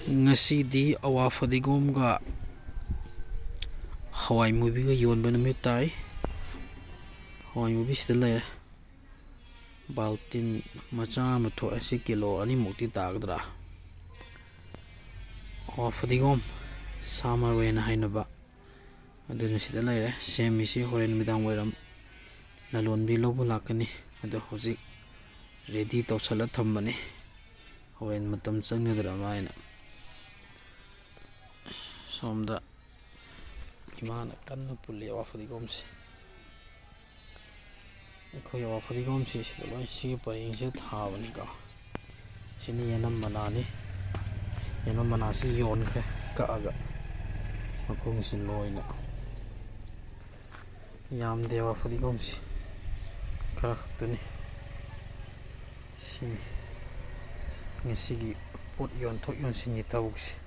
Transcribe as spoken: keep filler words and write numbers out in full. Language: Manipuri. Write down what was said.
ꯉꯁꯤꯗꯤ ꯑꯋꯥ ꯐꯗꯤꯒꯣꯝꯒ ꯍꯋꯥꯏ ꯃꯨꯕꯤꯒ ꯌꯣꯟꯕ ꯅꯨꯃꯤꯠ ꯇꯥꯏ꯫ ꯍꯋꯥꯏ ꯃꯨꯕꯤꯁꯤꯗ ꯂꯩꯔꯦ꯫ ꯕꯥꯜꯇꯤꯟ ꯃꯆꯥ ꯑꯃ ꯊꯣꯛꯑꯦ꯫ ꯁꯤ ꯀꯤꯂꯣ ꯑꯅꯤꯃꯨꯛꯇꯤ ꯇꯥꯒꯗ꯭ꯔꯥ? ꯑꯋꯥ ꯐꯗꯤꯒꯣꯝ, ꯁꯥ ꯃꯔꯣꯏꯅ ꯍꯥꯏꯅꯕ, ꯑꯗꯨꯅ ꯁꯤꯗ ꯂꯩꯔꯦ꯫ ꯁꯦꯝꯃꯤꯁꯤ ꯍꯣꯔꯦꯟ ꯅꯨꯃꯤꯗꯥꯡ ꯋꯥꯏꯔꯝ ꯂꯂꯣꯟꯕꯤ ꯂꯧꯕ ꯂꯥꯛꯀꯅꯤ꯫ ꯑꯗꯣ ꯍꯧꯖꯤꯛ ꯔꯦꯗꯤ ꯇꯧꯁꯜꯂ ꯊꯝꯕꯅꯤ, ꯍꯣꯔꯦꯟ ꯃꯇꯝ ꯆꯪꯒꯗ꯭ꯔꯥ ꯍꯥꯏꯅ꯫ ꯁꯣꯝꯗ ꯏꯃꯥꯅ ꯀꯟꯅ ꯄꯨꯜꯂꯤ ꯑꯋꯥ ꯐꯗꯤꯒꯣꯝꯁꯦ꯫ ꯑꯩꯈꯣꯏ ꯑꯋꯥ ꯐꯗꯤꯒꯣꯝꯁꯤ ꯁꯤꯗ ꯂꯣꯏ, ꯁꯤꯒꯤ ꯄꯔꯦꯡꯁꯤꯗ ꯊꯥꯕꯅꯤꯀꯣ꯫ ꯁꯤꯅ ꯌꯦꯅꯝ ꯃꯅꯥꯅꯤ꯫ ꯌꯦꯅꯝ ꯃꯅꯥꯁꯤ ꯌꯣꯟꯈ꯭ꯔꯦ ꯀꯛꯑꯒ꯫ ꯃꯈꯣꯡꯁꯤ ꯂꯣꯏꯅ꯫ ꯌꯥꯝꯗꯦ ꯑꯋꯥ ꯐꯗꯤꯒꯣꯝꯁꯤ, ꯈꯔ ꯈꯛꯇꯅꯤ꯫ ꯁꯤꯅꯤ ꯉꯁꯤꯒꯤ ꯄꯣꯠ ꯌꯣꯟꯊꯣꯛ ꯌꯣꯟꯁꯤꯟꯒꯤ ꯊꯕꯛꯁꯤ꯫